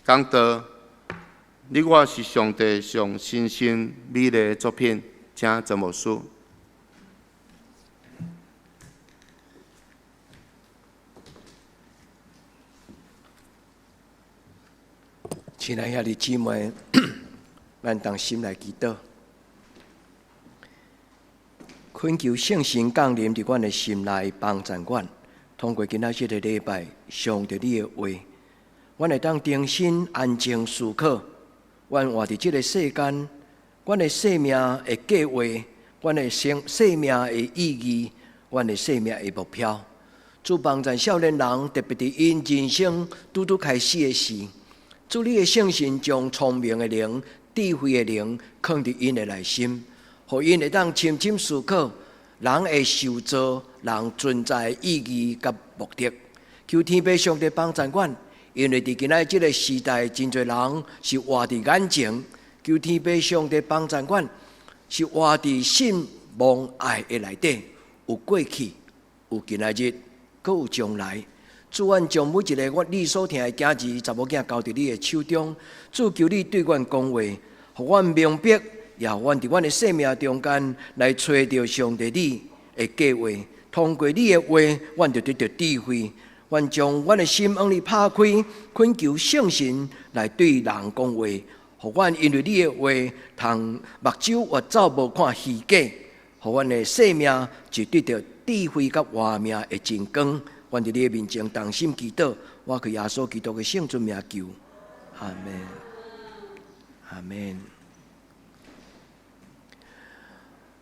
講道，你我是上帝上神聖美麗的作品，請曾牧師。親愛兄弟姊妹，咱同心來祈禱，懇求聖神降臨佇阮的心內，幫助阮通過今仔日的禮拜，上帝你的話，阮會當重新安靜思考，阮活佇這个世間，阮的生命的計劃，阮的生命的意義，阮的生命的目標。主幫助少年人，特別佇𪜶人生拄拄開始的時，主你的聖神將聰明的靈、智慧的靈囥佇𪜶的內心，予𪜶會當深深思考人的受造、人存在的意義佮目的。求天父上帝幫助阮，因為佇今仔這个時代，真濟人是活佇眼前。求天父上帝幫助阮，是活佇信望愛的內底，有過去，有今仔日，閣有將來。主，阮將每一个我你所疼的囝兒、查某囝交佇你的手中。主，求你對阮講話，予阮明白，也予阮佇阮的生命中間來揣著上帝你的計劃。通過你的話，阮就得著智慧。阮將阮的心向你拍開，懇求聖神來對人講話，予阮因為你的話，通目睭越走無看虛假，予阮的生命就得著智慧佮活命的真光。阮佇你的面前同心祈禱，我靠耶穌基督的聖尊名求，阿們，阿們。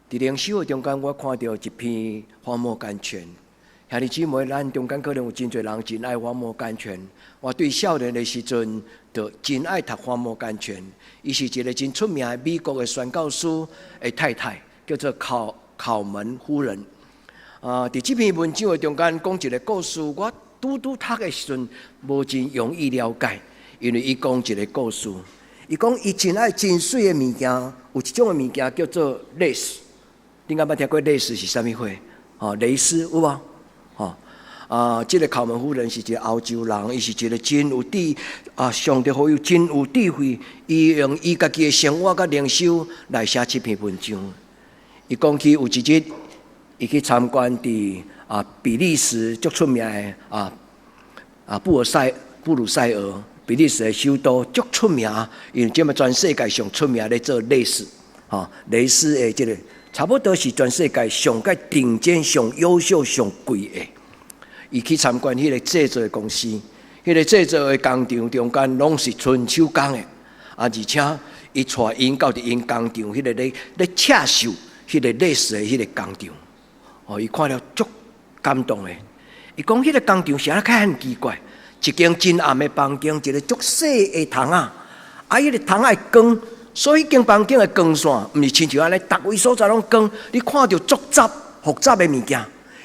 佇靈修的中間，我看著一篇荒漠甘泉。兄弟姊妹，咱中間可能有真濟人真愛荒漠甘泉。我對少年的時陣，就真愛讀荒漠甘泉。伊是一个真出名的美國的宣教師的太太，叫做考考門夫人。啊！佇這篇文章的中間講一个故事，我拄拄讀的時陣無真容易了解，因為伊講一个故事，伊講伊真愛真媠的物件，有一種的物件叫做蕾絲。恁敢捌聽過蕾絲是啥物貨？吼，蕾絲有無？吼啊！這个考門夫人是一个歐洲人，伊是一个真有智啊，上帝予伊真有智慧，伊用伊家己的生活佮靈修來寫這篇文章。伊講起有一日，伊去參觀佇啊比利時足出名的啊布魯塞爾，比利時的首都足出名，因為這擺全世界上出名咧做蕾絲，吼蕾絲的這个差不多是全世界上蓋頂尖、上優秀、上貴的。伊去參觀彼个製作的公司，彼个製作的工廠中間攏是純手工的，啊而且伊帶𪜶到佇𪜶工廠彼个咧刺繡彼个蕾絲的彼个工廠。哦，伊看了足感動的。伊講彼个工廠是按怎較奇怪，一間真暗的房間，一个足細的窗仔，啊，彼个窗仔的光，所以彼間房間的光線，毋是親像按呢，逐位所在攏光，你看著足雜複雜的物件，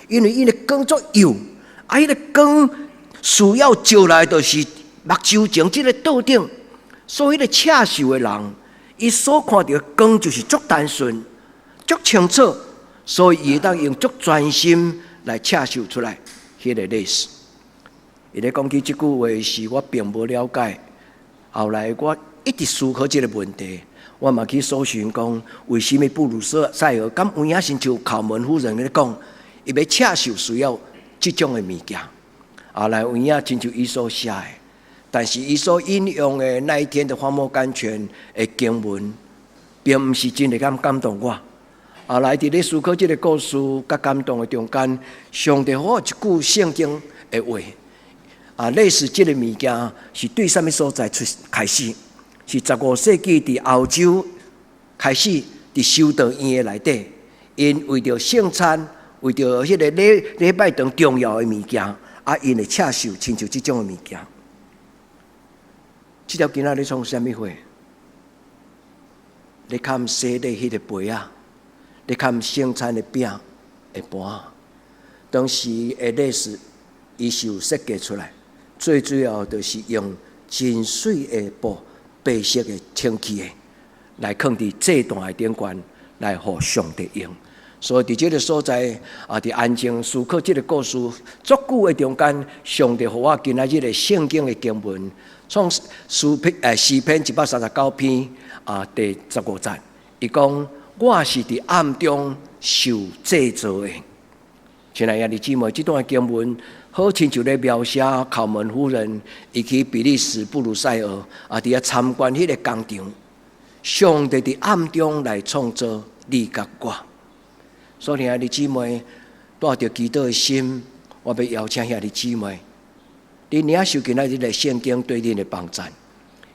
因為伊的光足幼，啊，彼个光需要照來就是目睭前這个桌頂，所以彼个刺繡的人，伊所看著的光就是足單純、足清楚。所以伊會當用足專心來刺繡出來彼个蕾絲。伊咧講起這句話時，我並無了解。後來我一直思考這个問題，我嘛去搜尋講，為啥物布魯塞爾敢有影親像考門夫人咧講，伊欲刺繡需要這種的物件。後來有影親像伊所寫的，但是伊所引用的那一天的荒漠甘泉的經文，並毋是真會敢感動我。後來佇咧思考這个故事佮感動的中間，上帝予我一句聖經的話，啊，類似這个物件是對啥物所在出開始？是15世紀佇歐洲開始佇修道院的內底，𪜶為著聖餐，為著彼个禮拜堂重要的物件，啊，𪜶會刺繡親像這種的物件。這條囝仔咧創啥物貨？咧崁洗禮彼个杯仔。咧崁聖餐的餅的盤，當時的蕾絲伊是有設計出來，最主要就是用真媠的布，白色的清氣的，來囥佇祭壇的頂懸，來予上帝用。所以佇這个所在啊，佇安靜思考這个故事，足久的中間，上帝予我今仔日的聖經的經文，創詩篇詩篇139篇啊第15節，伊講，我是佇暗中受製造的。親愛的兄弟姊妹，這段經文好親像咧描寫考門夫人，伊去比利時布魯塞爾啊，佇遐參觀彼个工廠，上帝佇暗中來創造你佮我。所以兄弟姊妹，帶著祈禱的心，我欲邀請兄弟姊妹，你領受今仔日的聖經對恁的幫贊。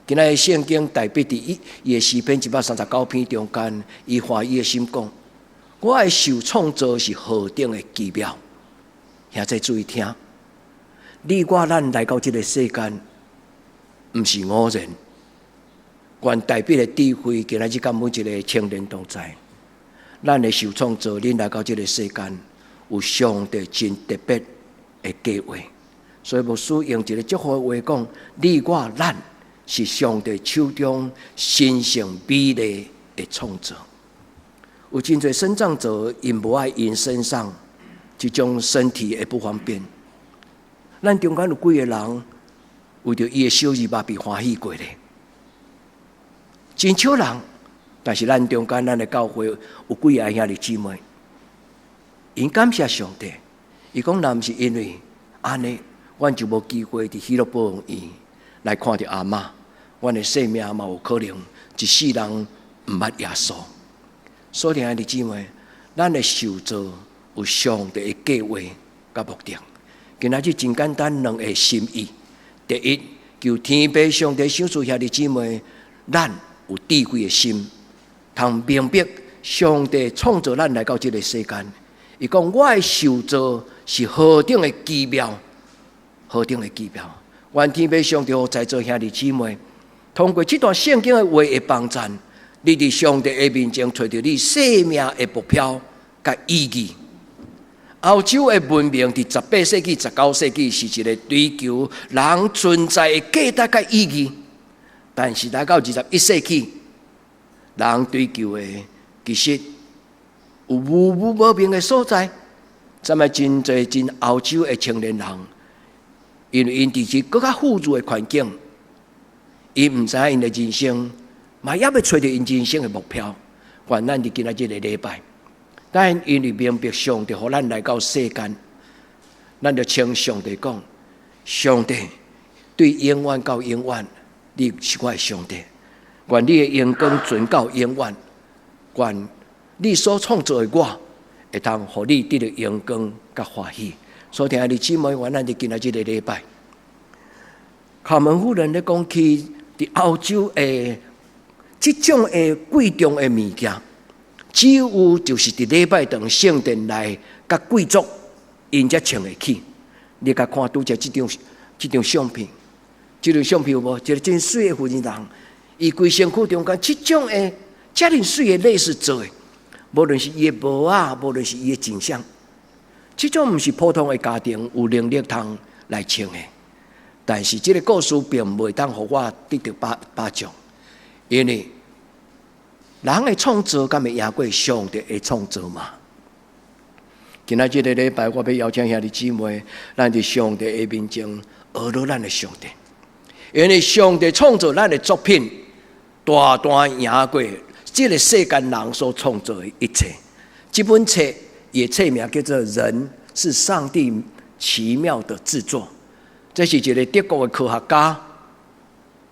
今仔日聖經大衛佇伊伊的詩篇139篇中間，伊歡喜的心講：我的受創造是何等的奇妙！兄弟注意聽，你我咱來到這个世間，毋是偶然。願大衛的智慧，今仔日佮每一个青年同在。咱的受創造，恁來到這个世間，有上帝真特別的計劃。所以牧師用一个祝福的話講：你我咱是上帝手中神聖美麗的創造。有真濟身障者，𪜶無愛𪜶身上這種身體的不方便。咱中間有幾个人為著伊的小兒麻痺歡喜過咧？真少人。但是咱中間，咱的教會有幾个兄弟姊妹，𪜶感謝上帝。伊講，若毋是因為按呢，阮就無機會佇喜樂保養院來看著阿嬤，阮的生命嘛有可能一世人毋捌耶穌。所以兄弟姊妹，咱的受造有上帝的計劃佮目的。今仔日真簡單，兩个心意。第一，求天父上帝賞賜兄弟姊妹，咱有智慧的心，通明白上帝創造咱來到這个世間。伊講，我的受造是何等的奇妙，何等的奇妙。願天父上帝予在座兄弟姊妹，通過這段聖經的話的幫贊，你佇上帝的面前揣著你生命的目標佮意義。歐洲的文明佇18世紀、19世紀是一个追求人存在的價值佮意義，但是來到21世紀，人追求的其實有無無無明的所在。這擺真濟真歐洲的青年人，因為𪜶佇這閣較富裕的環境，𪜶毋知影𪜶的人生，嘛猶未揣著𪜶人生的目標。願咱佇今仔這个禮拜，咱因為明白上帝予咱來到世間，咱就請上帝講：上帝對永遠到永遠，你是我的上帝。願你的榮光存到永遠，願你所創造的我，會當予你得著榮光佮歡喜。所以，兄弟姊妹，願咱佇今仔這个禮拜，卡門夫人咧講起佇歐洲的這種的貴重的物件，只有就是佇禮拜堂聖殿內佮貴族𪜶才穿會起。你共看拄才這張相片，這張相片有無？一个真媠的婦人人，伊規身軀中間這種的遮爾媠的蕾絲做的，無論是伊的帽仔，無論是伊的景象，這種毋是普通的家庭有能力通來穿的。但是這个故事並袂當予我得著嘉獎，因為人的創造敢會贏過上帝的創造嗎？今仔這个禮拜，我欲邀請兄弟姊妹，咱佇上帝的面前學著咱的上帝，因為上帝創造咱的作品，大大贏過這个世間人所創造的一切。這本冊伊的冊名叫做《人是上帝奇妙的製作》，這是一个德國的科學家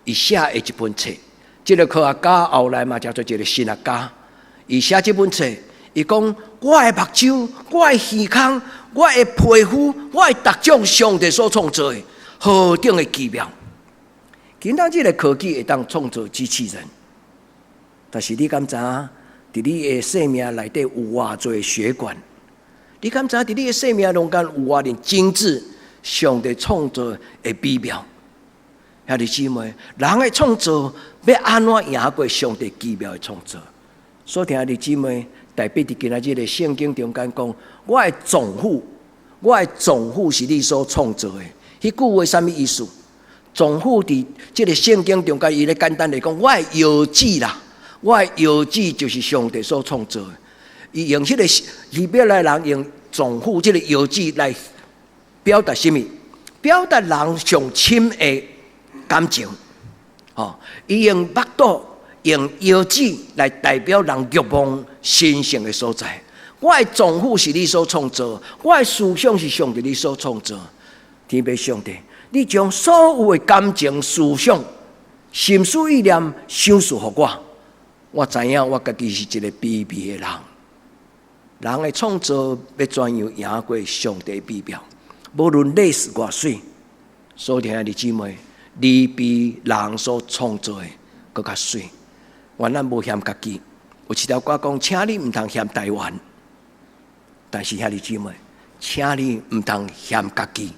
伊寫的一本冊。這个科學家後來嘛成做一个神學家，伊寫這本冊，伊講，我的目睭、我的耳孔、我的皮膚、我的逐種上帝所創造的何等的奇妙！今仔日的科技會當創造機器人，但是你敢知影？佇你的生命內底有偌濟血管？你敢知影？佇你的生命中間有偌爾精緻？上帝創造的美妙，兄弟姊妹，人的創造欲按怎贏過上帝奇妙的創造？所以，兄弟姊妹，大衛佇今仔日的聖經中間講：我的臟腑，我的臟腑是你所創造的。彼句話啥物意思？臟腑佇這个聖經中間，伊咧簡單來講，我的腰子啦，我的腰子就是上帝所創造的。伊用彼个希伯來人用臟腑這个腰子來表達啥物？表達人上深的感情。吼，伊用腹肚、用腰子來代表人欲望神聖的所在。我的臟腑是你所創造，我的思想是上帝你所創造。天父上帝，你將所有的感情、思想、心思意念賞賜予我，我知影我家己是一個卑微的人。人的創造欲怎樣贏過上帝美妙？無論你是偌媠，所以兄弟姊妹，你比人所創造的閣較媠。原咱無嫌家己，有一條歌講，請你毋通嫌台灣，但是兄弟姊妹，請你毋通嫌家己，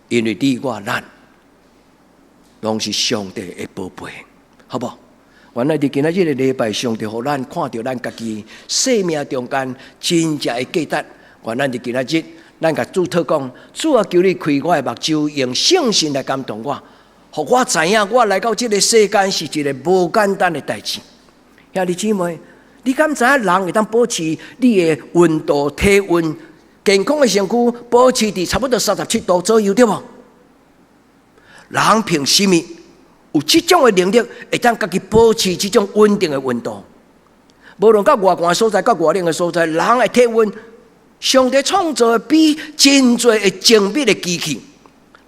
因為你我咱攏是上帝的寶貝，好無？原來佇今仔這个禮拜，上帝予咱看著咱家己生命中間真正的價值。願咱佇今仔日，咱共主禱講：主啊，求你開我的目睭，用聖神來感動我，予我知影我來到這个世間是一个無簡單的代誌。兄弟姊妹，你敢知影人會當保持你的溫度、體溫、健康的身軀保持佇差不多37度左右，對無？人憑啥物有這種的能力，會當家己保持這種穩定的溫度？無論較偌寒的所在，較偌冷的所在，人的體溫，上帝創造的比真濟的精密的機器。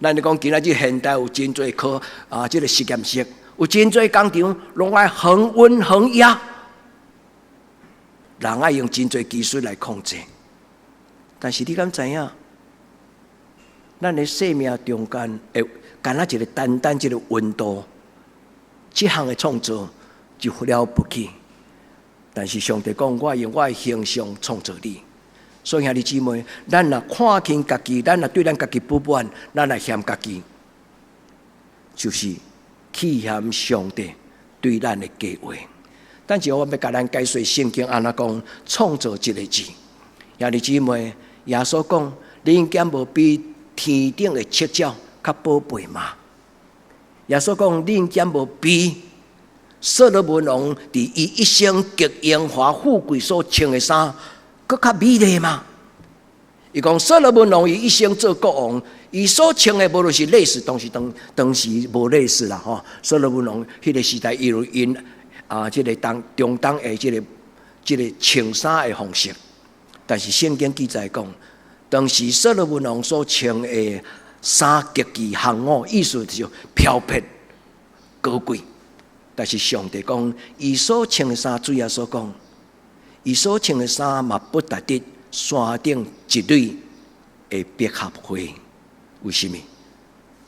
咱咧講今仔日現代有真濟科啊，這个實驗室有真濟工廠，攏愛恆溫恆壓，人愛用真濟技術來控制。但是你敢知影？咱的生命中間會干焦一个單單這个溫度，這項的創造就了不起。但是上帝講，我用我的形象創造你。所以兄弟姊妹，咱若看輕家己，咱若對咱家己不滿，咱若嫌家己，就是去嫌上帝對咱的計劃。等陣我欲共咱解說聖經按怎講，創造這个字。兄弟姊妹，耶穌講，恁敢無比天頂的雀鳥較寶貝嗎？耶穌講，恁敢無比所羅門王佇伊一生極榮華富貴所穿的衫，閣較美麗嗎？伊講所羅門王伊一生做國王，伊所穿的無論是蕾絲，當時當當時無蕾絲啦吼。所羅門王彼个時代，伊有𪜶啊，這个當中東的這个穿衫的方式。但是聖經記載講，當時所羅門王所穿的衫極其行伍，意思就是飄撇高貴。但是上帝講，伊所穿的衫，主耶穌講，伊所穿的衫嘛不值得山頂一蕊的百合花。為什麼？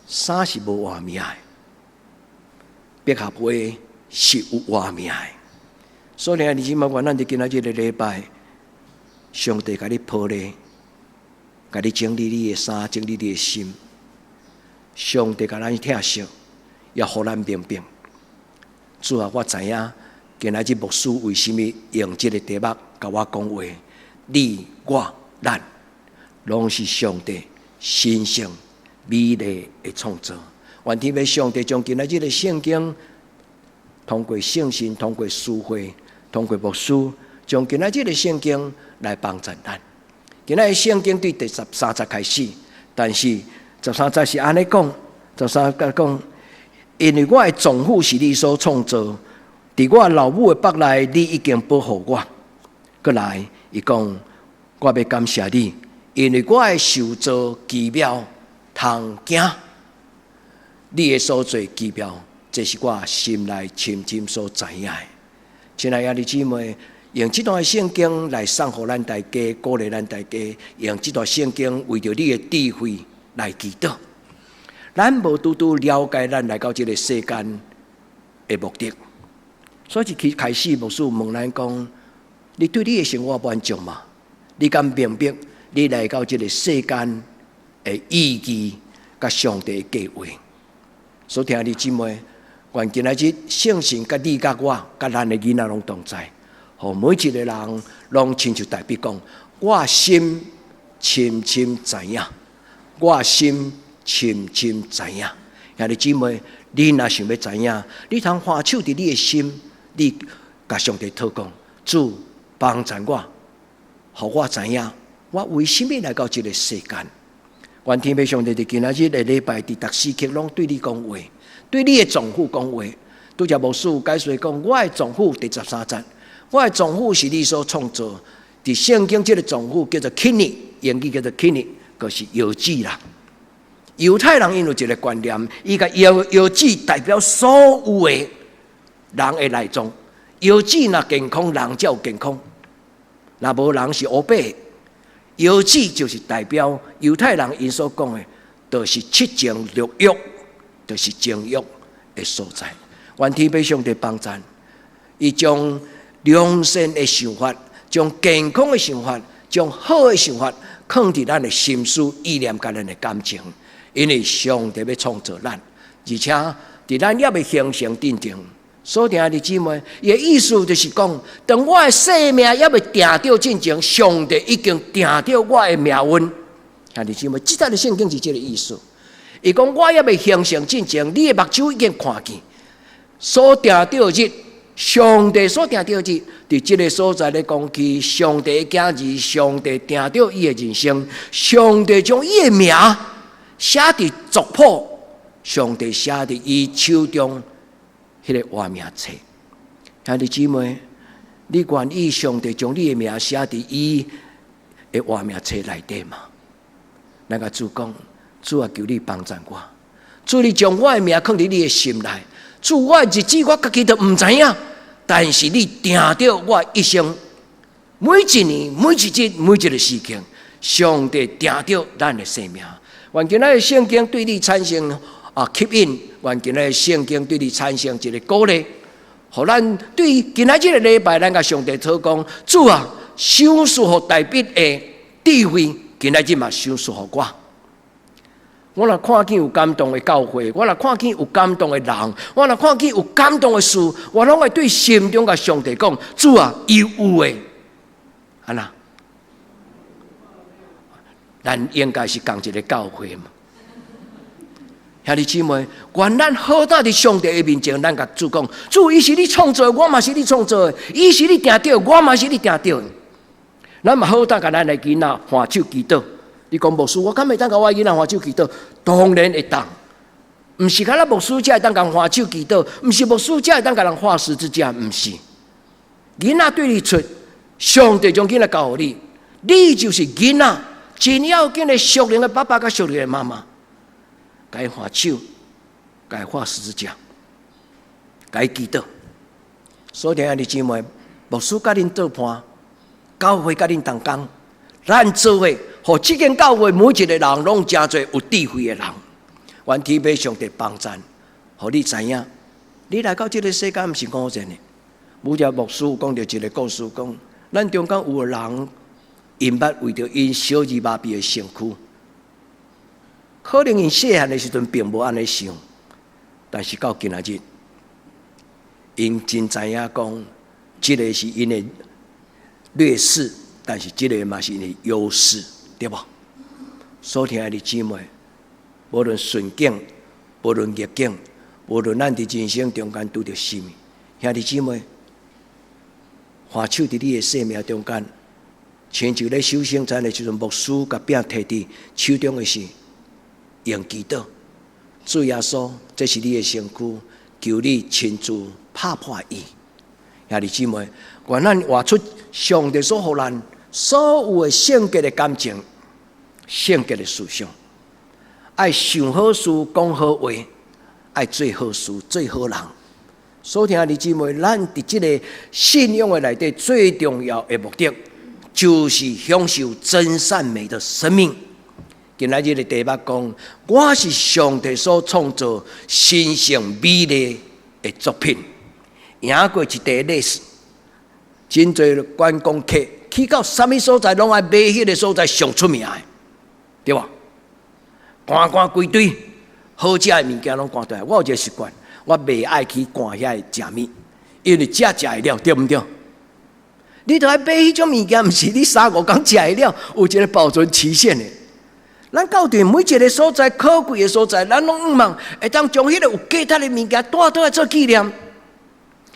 衫是無活命的，百合花是有活命的。所以，你這擺願咱佇今仔這个禮拜，上帝共你抱咧，共你整理你的衫，整理你的心。上帝共咱疼惜，也予咱明白。主啊，我知影今仔日牧師為啥物用這个題目共我講話？你、我、咱，攏是上帝神聖美麗的創造。願天父上帝將今仔日的聖經，通過聖神、通過書會、通過牧師，將今仔日的聖經來幫助咱。今仔日聖經對第十三節開始，但是十三節是按呢講，十三節講，因為我的臟腑是你所創造，佇我老母的腹內，你已經保護我。閣來，伊講，我欲感謝你，因為我的受造奇妙，通驚。你的所做奇妙，這是我心內深深所知影的。親愛的兄弟姊妹，用這段聖經來送予咱大家，鼓勵咱大家，用這段聖經為著你的智慧來祈禱。咱無拄拄了解咱來到這个世間的目的，所以一開始牧師問咱講：你對你的生活滿足嗎？你敢明白你來到這个世間的意義佮上帝的計劃？所以兄弟姊妹，願今仔日聖神佮你佮我佮咱的囡仔攏同在，予每一个人攏親像大衛講：我心深深知影，我心深深知影。兄弟姊妹，你若想欲知影，你通橫手佇你的心，你共上帝禱講：主，幫贊我，予我知影我為啥物來到這个世間。願天父上帝佇今仔日的禮拜，佇逐時刻攏對你講話，對你的臟腑講話。拄才牧師解釋講，我的臟腑第十三節，我的臟腑是你所創造。佇聖經這个臟腑叫做 kidney，英語叫做 kidney，就是腰子啦。猶太人𪜶有一个觀念，伊共腰子代表所有的人的內臟。腰子若健康，人才有健康；若無人是烏白。腰子就是代表猶太人𪜶所講的，就是七情六欲，就是情欲的所在。願天父上帝幫贊，伊將良善的想法，將健康的想法，將好的想法，囥佇咱的心思意念佮咱的感情，因為上帝欲創造咱，而且佇咱猶未形成進前，所聽的姊妹，伊的意思就是講，當我的生命猶未定著進前，上帝已經定著我的命運。兄弟姊妹，這節的聖經是這个意思。伊講我猶未形成進前，你的目睭已經看見。所定著日，上帝所定著日，佇這个所在咧講起，上帝的囝兒，上帝定著伊的人生，上帝將伊的名寫佇族譜，上帝寫佇伊手中彼个活命冊。兄弟姊妹，你願意上帝將你的名寫佇伊的活命冊內底嗎？咱共主講，主啊，求你幫贊我，主你將我的名囥佇你的心內。主，我的日子我家己都毋知影，但是你定著我一生，每一年、每一日、每一个時刻，上帝定著咱的生命。願今仔日聖經對你產生吸引，願今仔日聖經對你產生一个鼓勵，予咱對今仔這个禮拜，咱共上帝禱講，主啊，賞賜予大衛的智慧，今仔日嘛賞賜予我。我若看見有感動的教會，我若看見有感動的人，我若看見有感動的事，我攏會對心中共上帝講：主啊，伊有的，按怎？咱應該是仝一个教會嘛。兄弟姊妹，願咱好膽佇上帝的面前，咱共主講：主，伊是你創造的，我嘛是你創造的；伊是你定著，我嘛是你定著的。咱嘛好膽共咱的囡仔挽手祈禱。你講牧師，我敢會當共我囡仔挽手祈禱？當然會當。毋是干焦牧師才會當共挽手祈禱，毋是牧師才會當共人畫十字架，毋是。囡仔對你出，上帝將囡仔交予你，你就是囡仔，真要緊的屬靈的爸爸佮屬靈的媽媽，共伊挽手，共伊畫十字架，共伊祈禱。所以兄弟姊妹，牧師佮恁做伴，教會佮恁同工，咱做伙，予這間教會每一个人攏成做有智慧的人。願天父上帝幫贊，予你知影，你來到這个世間毋是偶然的。某隻牧師講著一个故事，講咱中間有个人，𪜶捌為著𪜶小兒麻痹的身軀，可能𪜶細漢的時陣並無按呢想，但是到今仔日，𪜶真知影講，這个是𪜶的劣勢，但是這个嘛是𪜶的優勢，對無？所聽的姊妹，無論順境，無論逆境，無論咱佇人生中間拄著啥物，兄弟姊妹，挽手佇你的生命中間，親像咧守聖餐的時陣，牧師共餅提佇手中的是用祈禱，主耶穌，這是你的身軀，求你親自拍破伊。兄弟姊妹，願咱活出上帝所予咱所有的聖潔的感情、聖潔的思想，愛想好事、講好話，愛做好事、做好人。所聽的姊妹，咱佇這个信仰的內底最重要的目的，就是享受真善美的生命。今仔日的題目講，我是上帝所創造神聖美麗的作品。贏過一塊歷史，真濟觀光客去到啥物所在，攏愛買彼个所在上出名的，對無？趕趕規堆好食的物件攏趕綴來。我有一个習慣，我袂愛去趕遐个食物，因為食食會了，對毋對？你著愛買彼種物件，毋是你三五工食會了，有一个保存期限的。咱到佇每一个所在可貴的所在，咱攏向望會當將彼个有價值的物件帶倒來做紀念。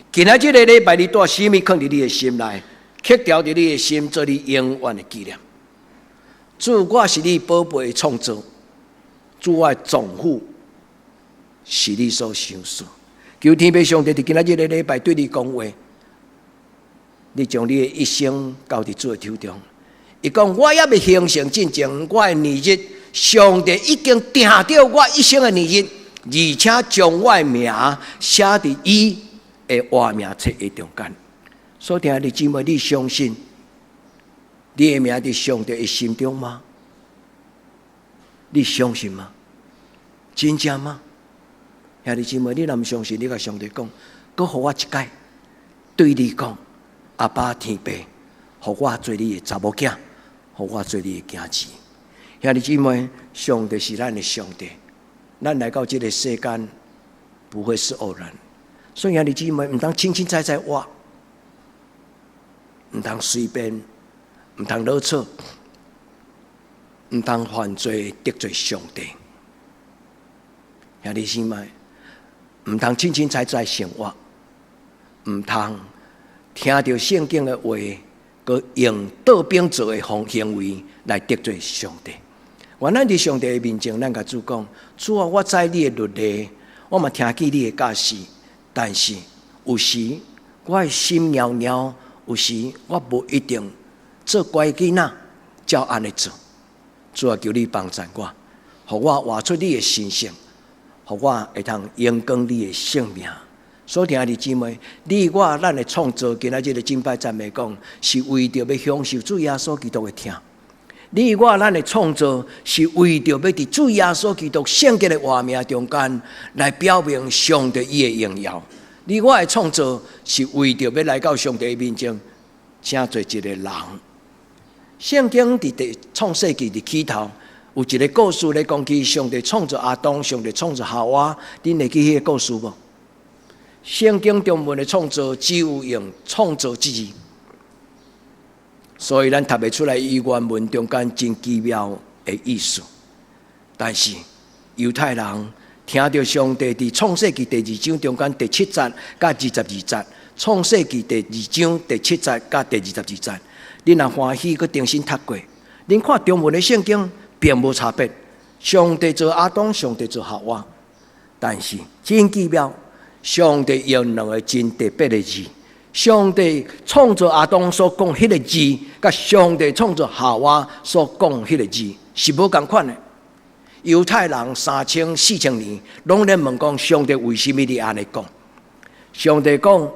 今仔這个禮拜，你帶啥物囥佇你的心內？刻條佇你的心，做你永遠的紀念。主，我是你寶貝的創造，主，我的臟腑是你所賞賜。求天父上帝佇今仔日的禮拜對你講話，你將你的一生交佇主的手中。伊講，我猶未形成進前，我的年日，上帝已經定著我一生的年日，而且將我的名寫佇伊的活命冊的中間。所以，兄弟姊妹，你相信你的名佇上帝的心中嗎？你相信嗎？真正嗎？兄弟姊妹，你若毋相信，你共上帝講，閣予我一擺，對你講，阿爸天父，予我做你的查某囝，予我做你的囝兒。兄弟姊妹，上帝是咱的上帝，咱來到這個世間不會是偶然。所以兄弟姊妹，毋通凊凊彩彩活，毋通隨便，毋通囉嗦，毋通犯罪得罪上帝。兄弟姊妹，毋通凊凊彩彩生活，毋通聽著聖經的話，閣用倒反做的方行為來得罪上帝。原來佇上帝的面前，咱共主講：主啊，我知你的律例，我嘛聽見你的教示，但是有時我的心搖搖，有時我無一定做乖囡仔，照按呢做。主啊，求你幫贊我，予我活出你的神聖，予我會通榮光你的聖名。所以，兄弟姊妹，你我咱的創造，今仔日的敬拜讚美講，是為著欲享受主耶穌基督的疼。你我咱的創造，是為著欲佇主耶穌基督聖潔的活命中間，來表明上帝伊的榮耀。你我的創造，是為著欲來到上帝面前，成做一個人。聖經佇第創世記佇起頭，有一個故事咧講起上帝創造亞當，上帝創造夏娃，恁會記彼個故事無？聖經中文的創造只有用創造這字，所以咱讀袂出來伊原文中間真奇妙的意思。但是猶太人聽著上帝佇創世記第二章中間第七節佮22節，創世記第二章第七節佮第22節，恁若歡喜，閣重新讀過，恁看中文的聖經並無差別。上帝造亞當，上帝造夏娃，但是真奇妙，上帝用兩個真特別的字。上帝創造亞當所講彼個字，佮上帝創造夏娃所講彼個字是無仝款的。猶太人三千四千年，攏咧問講上帝為啥物你按呢講？上帝講，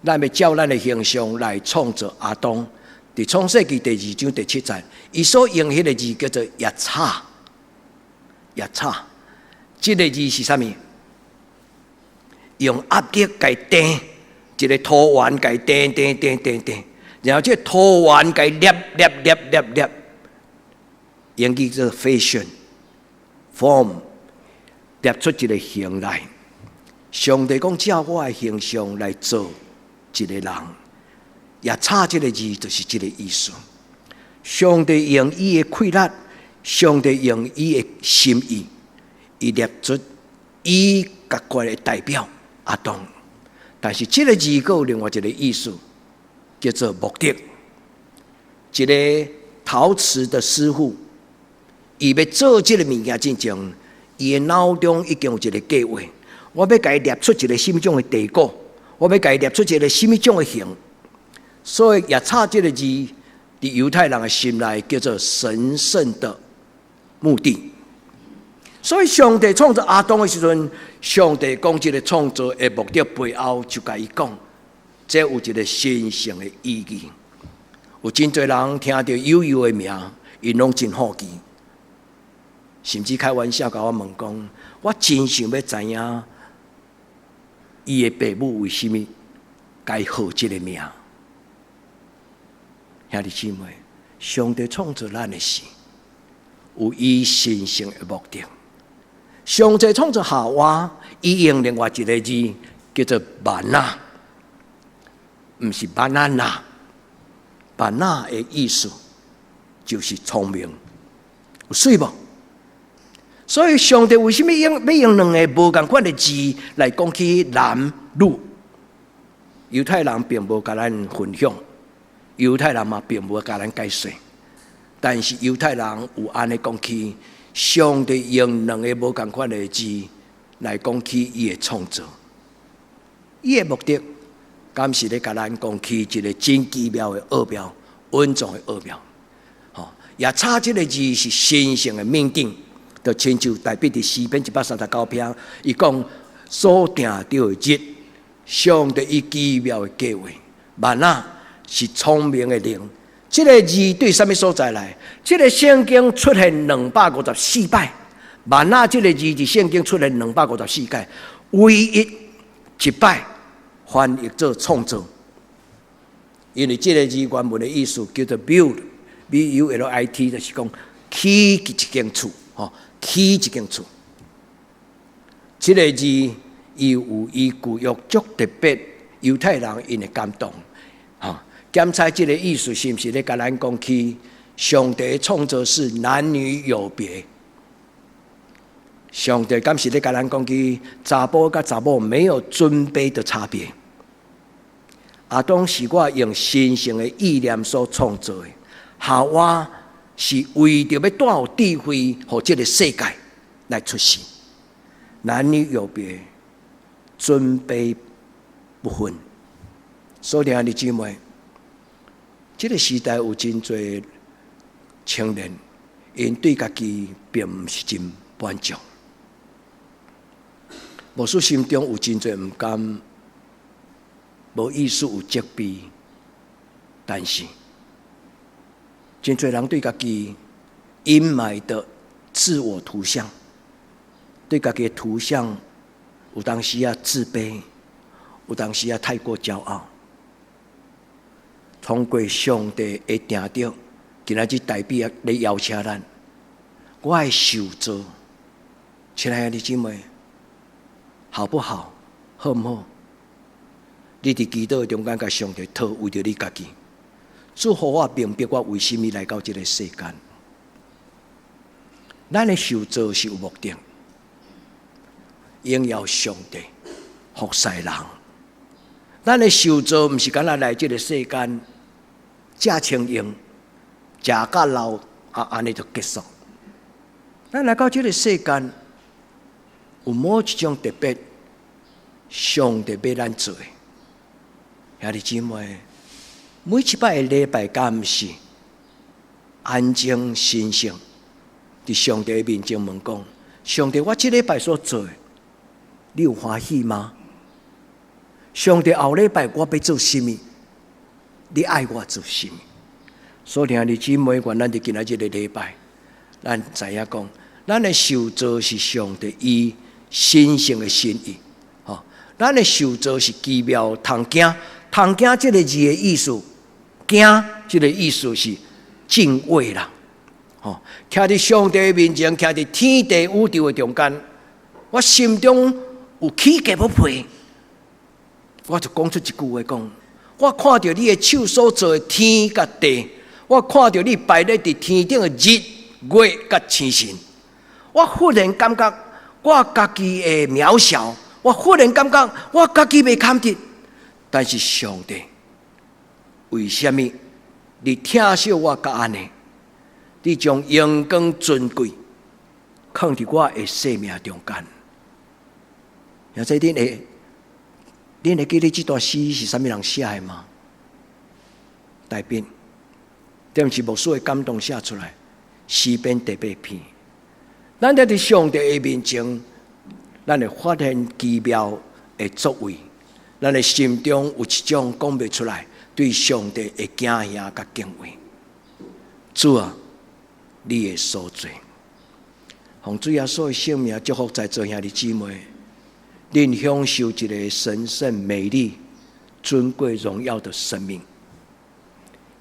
咱欲照咱的形象來創造亞當。佇創世記第二章第七節，伊所用彼個字叫做יצר，יצר，這個字是啥物？用壓力共釘，一個塗圓共釘釘釘釘釘，然後這個塗圓共捏捏捏捏捏，英語叫做 fashion form，捏出一個形來。上帝講照我的形象來做一個人，יצר這個字就是這個意思。上帝用伊的氣力，上帝用伊的心意，伊捏出伊家己的代表亞當。但是這個字閣有另外一個意思，叫做目的。一個陶瓷的師傅，伊欲做這個物件之前，伊的腦中已經有一個計劃。我欲共伊捏出一個啥物種的地果，我欲共伊捏出一個啥物種的形。所以，יצר這個字，佇猶太人的心內叫做神聖的目的。所以，上帝創造亞當的時陣，上帝講這個創造的目的背後，就共伊講，這有一個神聖的意義。有真濟人聽著悠悠的名，𪜶攏真好奇，甚至開玩笑共我問講：我真想欲知影，伊的爸母為啥物共伊號這個名？兄弟姊妹，上帝創造咱的時，有伊神聖的目的。上帝創造夏娃，伊用另外一個字叫做בינה，毋是 banana。בינה的意思就是聰明，有媠無？所以上帝為啥物用欲用兩个無仝款的字來講起男女？猶太人並無共咱分享，猶太人嘛並無共咱解說，但是猶太人有按呢講起，上帝用兩个無仝款的字來講起伊的創造，伊的目的，敢是咧共咱講起一个真奇妙的奧妙、隱藏的奧妙。吼，夜叉這个字是神聖的命定，就親像大衛佇詩篇139篇，伊講所定著的日，上帝伊奇妙的計劃，嗎哪是聰明的靈。這个字對啥物所在來？這个聖經出現254擺，嗎哪這个字佇聖經出現254擺，唯一一擺翻譯做創造，因為這个字原文的意思叫做 build，B U L I T，就是講起一間厝，吼，起一間厝。這个字伊有伊舊約足特別，猶太人𪜶的感動，吼。檢查這个意思是毋是咧共咱講起上帝創造是男女有別？上帝敢是咧共咱講起查埔佮查某沒有尊卑的差別？亞當是我用神聖的意念所創造的，夏娃是為著欲帶有智慧，予這个世界來出世。男女有別，尊卑不分。所以兄弟姊妹，這个時代有真濟青年，𪜶對家己並毋是真滿足，牧師心中有真濟毋甘，無意思有責備，但是真濟人對家己陰霾的自我圖像，對家己的圖像有當時仔自卑，有當時仔太過驕傲。通過上帝的定著，今仔日代表咧邀請咱，我的受造，親愛的姊妹，好不好？好毋好？你佇祈禱中間共上帝討，為著你家己，主予我明白我為啥物來到這个世間。咱的受造是有目的，榮耀上帝，服侍人。咱的受造毋是干焦來這个世間，食穿用，食甲老啊，按呢就結束。咱來到這个世間，有某一種特別，上帝欲咱做的。兄弟姊妹，每一擺的禮拜，敢毋是安靜神聖，佇上帝面前問講：上帝，我這禮拜所做的，你有歡喜嗎？上帝後禮拜我欲做啥物？你愛我做啥物？所以兄弟姊妹，願咱佇今仔這个禮拜，咱知影講，咱的受造是上帝伊神聖的心意，吼，咱的受造是奇妙通驚，通驚這个字的意思，驚這个意思是敬畏啦，吼，徛佇上帝面前，徛佇天地宇宙的中間，我心中有起雞母皮，我就講出一句話講：我看著你的手所造的天佮地，我看著你排列佇天頂的日月佮星辰，我忽然感覺我家己的渺小，我忽然感覺我家己袂堪得。但是上帝，為啥物你疼惜我佮按呢？你將榮光尊貴囥佇我的生命中間。現在恁會記得這段詩是啥物人寫的嗎？大衛，這毋是牧師的感動寫出來，詩篇第八篇。咱佇上帝的面前，咱會發現奇妙的作為，咱的心中有一種講袂出來對上帝的驚嚇佮敬畏。主啊，你的所作，奉主耶穌的聖名祝福在座兄弟姊妹，恁享受一个神聖、美麗、尊貴、榮耀的生命。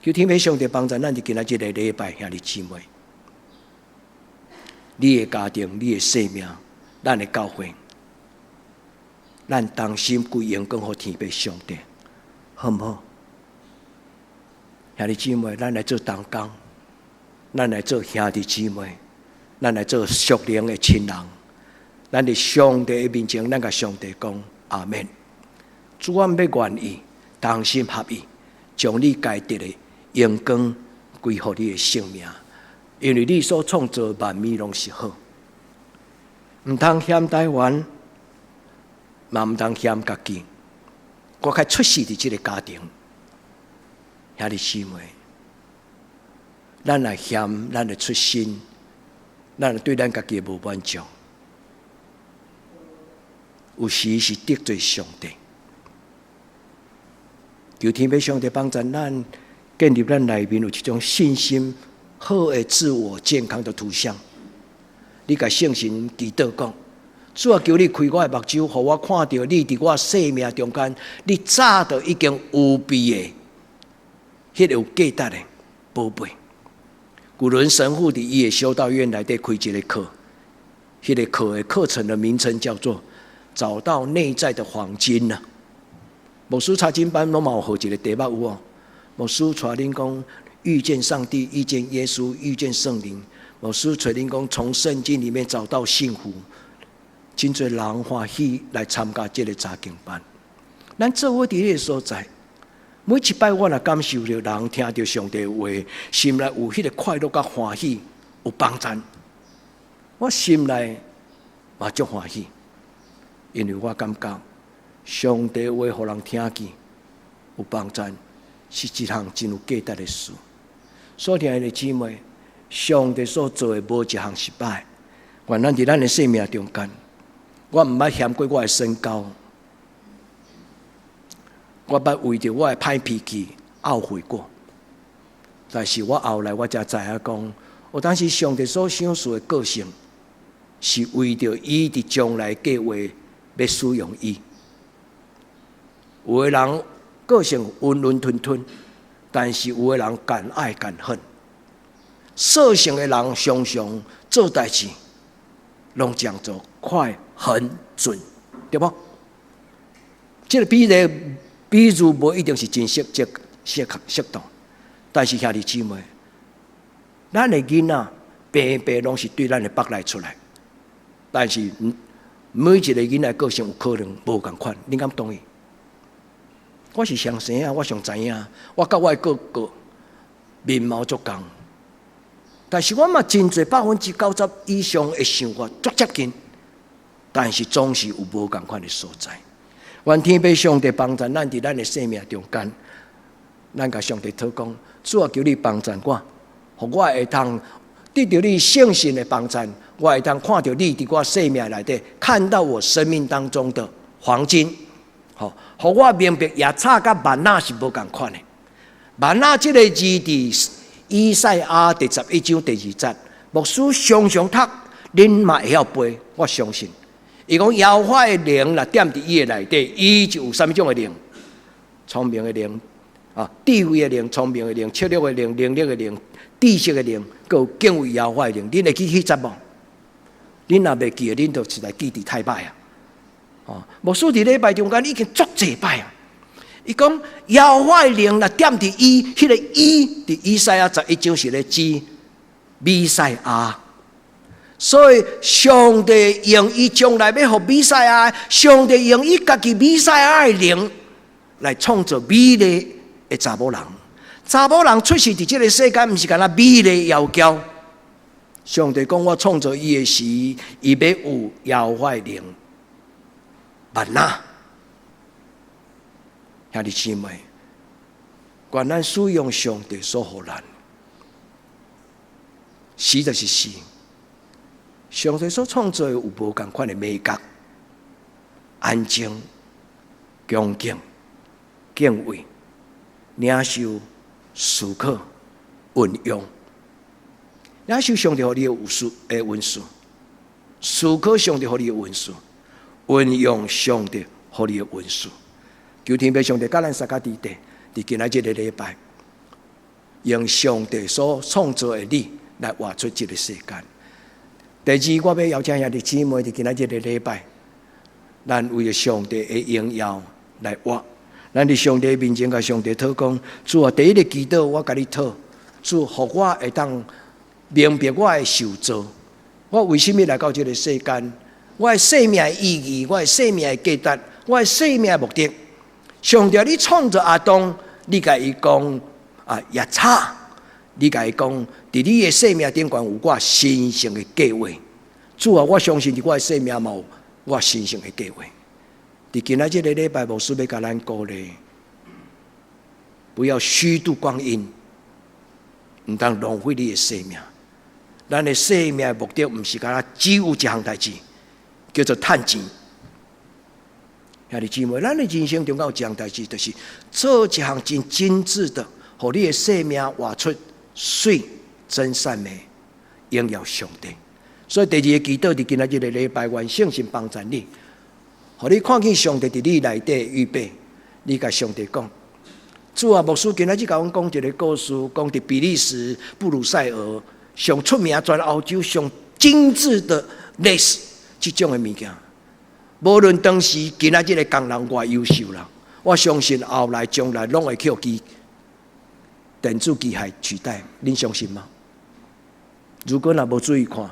求天父上帝幫助咱，佇今仔這个禮拜，兄弟姊妹，你的家庭、你的生命、咱的教會，咱同心歸榮光予天父上帝，好毋好？兄弟姊妹，咱來做同工，咱來做兄弟姊妹，咱來做屬靈的親人。咱佇上帝的面前，咱共上帝講阿們。主，阮欲願意，同心合意，將你該得的榮光歸予你的聖名，因為你所創造萬物攏是好。毋通嫌台灣，嘛毋通嫌家己。我較出世佇這个家庭，兄弟姊妹，咱若嫌咱的出身，咱對咱家己無滿足，有時是得罪上帝。求天父上帝幫助咱建立咱內面有一種信心、好的自我健康的圖像。你共聖神祈禱講：主啊，求你開我的目睭，予我看著你佇我生命中間，你早就已經預備的，彼个有價值的寶貝。古倫神父佇伊的修道院內底開一个課，彼个課的課程的名稱叫做“找到內在的黃金”啊。牧師查經班攏嘛有予一个題目有無？牧師帶恁講遇見上帝、遇見耶穌、遇見聖靈。牧師帶恁講從聖經裡面找到幸福。真濟人歡喜來參加這个查經班。咱做伙佇彼个所在，每一擺我若感受著人聽著上帝話，心內有彼个快樂佮歡喜，有幫贊，我心內嘛足歡喜，因為我感覺上帝話予人聽見有幫贊，是一項真有價值的事。所以，兄弟姊妹，上帝所做的無一項失敗。願咱佇咱的生命中間，我毋捌嫌過我的身高，我捌為著我的歹脾氣懊悔過。但是我後來我才知影講，有當時上帝所賞賜的個性，是為著伊佇將來計劃欲使用伊。有的人個性溫溫吞吞，但是有的人敢愛敢恨。率性的人常常做代誌，攏講做快、狠、準，對無？這个比例比喻無一定是真適切、適合、適當，但是兄弟姊妹，咱的囡仔平平攏是對咱的腹內出來，但是每一个囡仔個性有可能無仝款，恁敢同意？我是上生啊，我上知影，我佮我的哥哥面貌足仝，但是我嘛真濟90%以上的想法足接近，但是總是有無仝款的所在。願天父上帝幫助咱佇咱的生命中間，咱共上帝禱講，主啊，求你幫助我，予我會當得著你聖神的幫助，我會當看著你佇我生命內底，看到我生命當中的黃金。吼，予我明白，野草佮嗎哪是無仝款的。嗎哪這个字佇以賽亞第11章第2節，牧師常常讀，恁嘛會曉背，我相信。伊講耶和華的靈若踮佇伊的內底，伊就有啥物種的靈？聰明的靈啊，智慧的靈，聰明的靈，策略的靈，能力的靈，知識的靈，閣有敬畏耶和華的靈。恁會記彼節無？恁若袂記得，恁就實在記憶太歹啊！哦，牧師佇禮拜中間已經足濟擺啊！伊講耶和華的靈若踮佇伊，彼个伊佇以賽亞十一章是咧指彌賽亞。所以上帝用伊將來欲予彌賽亞，上帝用伊家己彌賽亞的靈來創造美麗的查某人。查某人出世佇這个世間，毋是干焦美麗窈窕。上帝講我創造伊的時，伊欲有耶和華的靈。嗎哪，兄弟姊妹，願咱使用上帝所予咱，死就是死。上帝所創造的有無仝款的美感，安靜、恭敬、敬畏、領受、思考、運用。領受上帝予你的恩的恩賜，思考上帝予你的恩賜，運用上帝予你的恩賜。求天父上帝佮咱相佮佇佇，佇今仔這个禮拜，用上帝所創造的你來活出這个世間。第二，我欲邀請兄弟姊妹佇今仔這个禮拜，咱為著上帝的榮耀來活。咱佇上帝面前共上帝禱講，主啊，第一个祈禱我共你禱，主，予我會當明白我的受造，我為啥物來到這个世間？我的生命的意義，我的生命的價值，我的生命的目的，上帝你創造亞當，你共伊講啊，也差，你共伊講，佇你的生命頂懸有我神聖的計劃。主啊，我相信佇我的生命嘛有我神聖的計劃。佇今仔這个禮拜，牧師欲共咱鼓勵，不要虛度光陰，毋通浪費你的生命。咱的生命的目的，毋是干焦只有一項代誌，叫做趁錢。兄弟姊妹，咱的人生中間有一項代誌，就是做一項真精緻的，予你的生命活出水真善美，榮耀上帝。所以第二个祈禱，佇今仔這个禮拜，願聖神幫助你，予你看見上帝佇你內底預備。你共上帝講：主啊，牧師今仔日共阮講一个故事，講佇比利時布魯塞爾上出名，全歐洲上精緻的蕾絲這種的物件。無論當時今仔日的工人偌優秀啦，我相信後來將來攏會予機電子機械取代，恁相信嗎？如果若無注意看，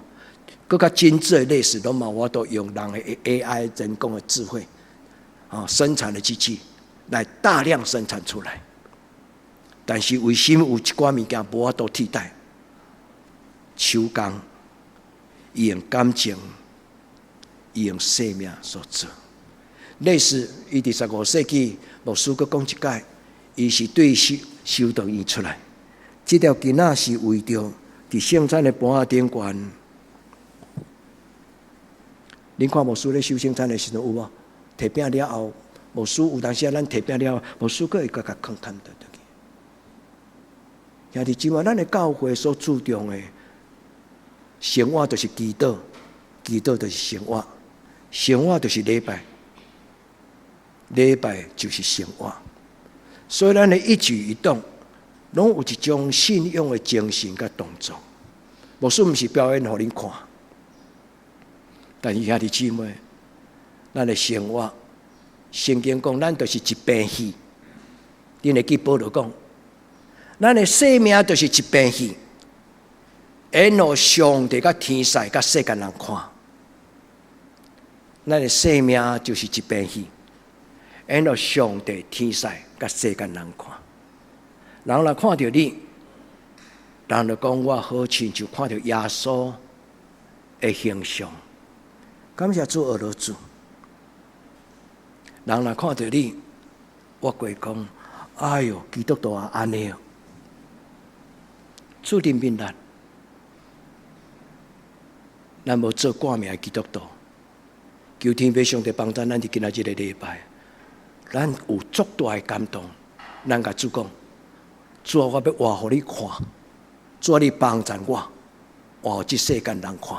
閣較精緻的蕾絲攏嘛有法度用人的 AI 人工的智慧啊生產的機器來大量生產出來。但是為什麼有一寡物件無法度替代？手工，伊用感情。伊用生命所做，類似伊佇15世紀，牧師閣講一擺，伊是對修修道院出來。這條巾仔是為著佇聖餐的盤仔頂懸。恁看牧師咧守聖餐的時陣有無？提餅了後，牧師有當時啊，咱提餅了後，牧師閣會閣共囥崁倒轉去。兄弟姊妹，咱的教會所注重的生活就是祈禱，祈禱就是生活。生活就是禮拜，禮拜就是生活，所以咱的一舉一動，攏有一種信仰的精神佮動作。牧師毋是表演予恁看，但是兄弟姊妹，咱的生活，聖經講，咱就是一棚戲。恁會記保羅講，咱的生命就是一棚戲，演予上帝佮天使佮世間人看。咱的生命就是一棚戲，演予上帝、天使佮世間人看。人若看著你，人就講我好親像看著耶穌的形象。感謝主，阿羅主。人若看著你，我會講：哎喲，基督徒啊，按呢哦。主憐憫咱，咱無做掛名的基督徒。求天父上帝幫助咱佇今仔這个禮拜，咱有足大的感動。咱共主講：主啊，我欲活予你看，主啊，你幫助我，活予這世間人看。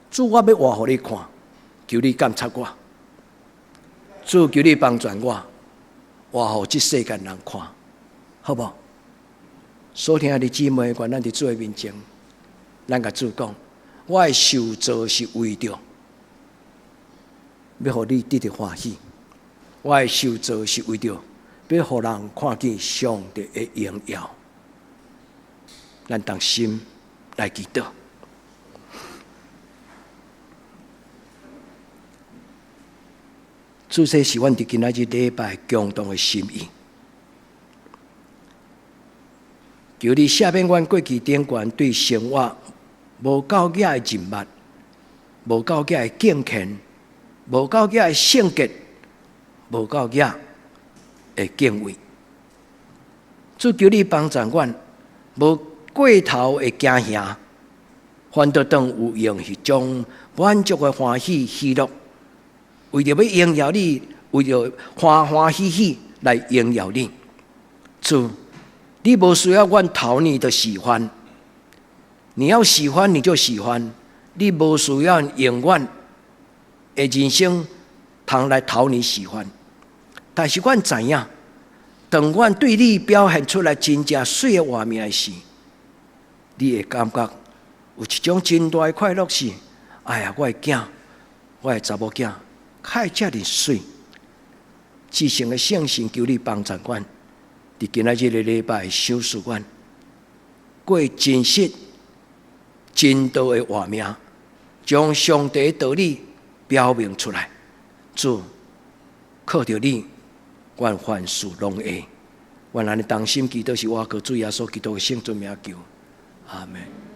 主，我欲活予你看，求你監察我。主，求你幫助我，活予這世間人看，好無？所聽的姊妹，願咱佇主的面前，咱共主講：我的受造是為著欲予你得著歡喜，我的受造是為著欲予人看見上帝的榮耀。咱同心來祈禱。主，這是阮佇今仔日禮拜共同的心意。求你赦免阮過去頂懸對生活無夠額的認捌，無夠額的敬虔，無夠額的聖潔，無夠額的敬畏。主，求你幫助阮，無過頭的驚嚇，反倒當有用彼種滿足的歡喜喜樂，為著欲榮耀你，為著歡歡喜喜來榮耀你。主，你無需要阮討你的喜歡，你要喜歡你就喜歡，你無需要用阮的人生通來討你喜歡。但是阮知影，當阮對你表現出來真正媠的活命時，你會感覺有一種真大的快樂是：哎呀，我的囝，我的查某囝，較會遮爾媠。至聖的聖神，求你幫助阮，佇今仔這个禮拜賞賜阮，過真實、真道的活命，將上帝的道理表明出來。主，靠著你，阮凡事攏會。阮按呢同心祈禱，是倚靠主耶穌基督的聖尊名求，阿門。